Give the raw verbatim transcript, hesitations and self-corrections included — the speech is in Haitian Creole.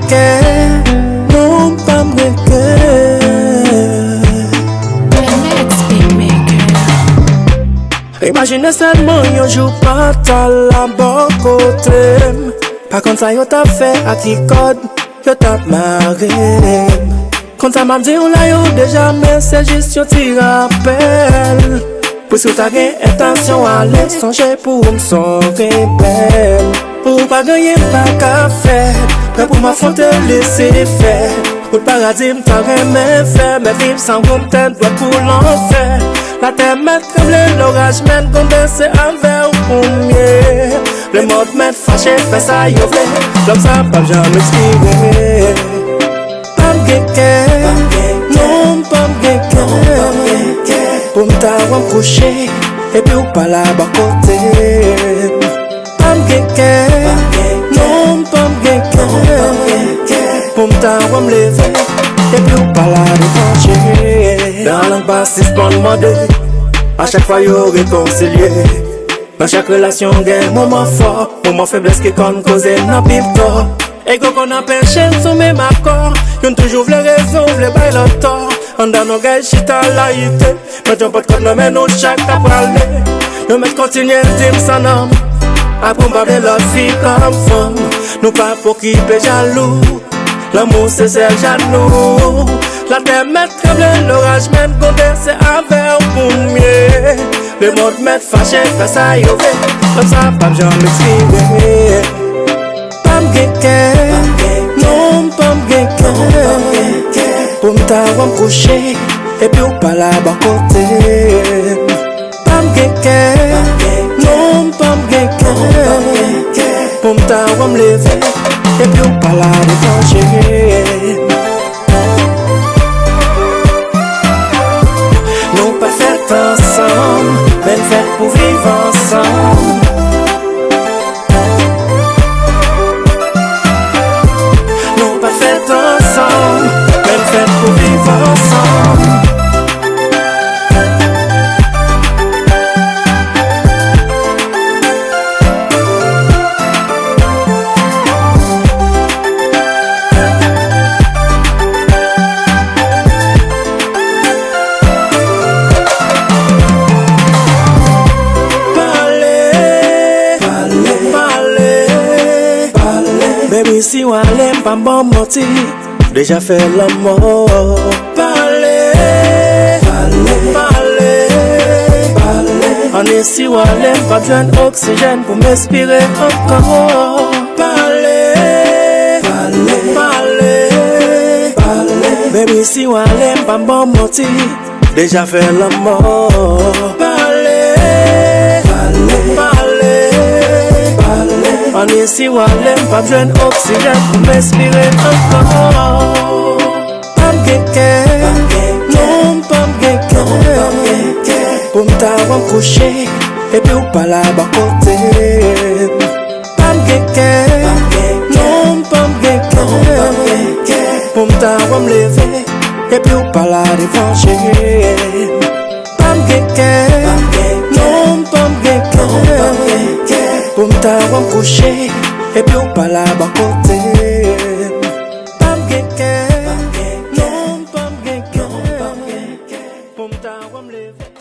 kè, non, m pa m gen kè. Imajine sèlman yon jou pa ta la bò kote m. Pa konn sa yo t ap fè ak ki kòd yo t ap mare m. Konn sa m ap di w la yo deja, men se jis yon ti rapèl. Pou si w ta gen entansyon ale, sonje pou ou m se yon rebèl. Pou ou pa gen anyen m pa ka fè, prè pou m afwonte Lisifè. Wout paradi m ta renmen fè, men viv san ou m tèt dwèt pou lanfè. Latè mèt tranble, loraj mèt gwonde, se avè w pou m ye. Lemond mèt fache, fè sa yo vle, lòm sa p ap janm ekspire. Pa m gen kè, non, m pa m gen kè. Pou m ta wè m kouche, epi w pa la bò kote m. Pa m gen kè, non, m pa m gen kè. Pou m ta wè m leve, epi w pa la devan je. Nan lang pa sispann mande, a chak fwa yo rekonsilye. Nan chak relasyon gen moman fò, moman feblès ki konn koze n anpil tò. Ego konn anpeche n sou menm akò. Youn toujou vle rezon, vle bay lòt tò. Anndan n ògèy chita layite. Mèt yon pòt kòd nan men nou chak k ap prale. Yo mèt kontinye di m san nanm. Apre m pa vle lòt fi kòm fanm. Nou pa p okipe jalou. Lanmou se sèl jan nou. Latè mèt tranble, loraj mèt gwonde, se avè w pou m ye. Lemond mèt fache, fè sa yo vle, lòm sa p ap janm ekspire. Pa m gen kè, non, m pa m gen kè. Pou m ta wè m kouche, epi w pa la bò kote m. Pa m gen kè, non, m pa m gen kè. Pou m ta wè m leve, epi w pa la devan je. Nou pa fèt ansanm, men n fèt pou viv ansanm. Nou pa fèt ansanm, men n fèt pou viv ansanm. Pale, pale, pale, pale. Baby, si w ale, m pa m ban w manti. Deja fè lanmò. Pale, pale, pale, pale. Ann isi w ale, m p ap jwenn oksijèn pou m respire ankò. Pale, pale, pale, pale. Baby, si w ale, m p ap ban w manti. Deja fè lanmò. Pale, pale, pale, pale. Ann isi w ale, m p ap jwenn oksijèn pou m respire ankò. Pa m gen kè, non, m pa m gen kè. Pou m ta wè m kouche, epi w pa la bò kote m. Pa m gen kè, non, m pa m gen kè. Pou m ta wè m leve, epi w pa la devan je m. Pa m gen kè, non, m pa m gen kè. Pou m ta wè m kouche, epi w pa la bò kote m. Pa m gen kè, non, m pa m gen kè. Pou m ta wè m leve.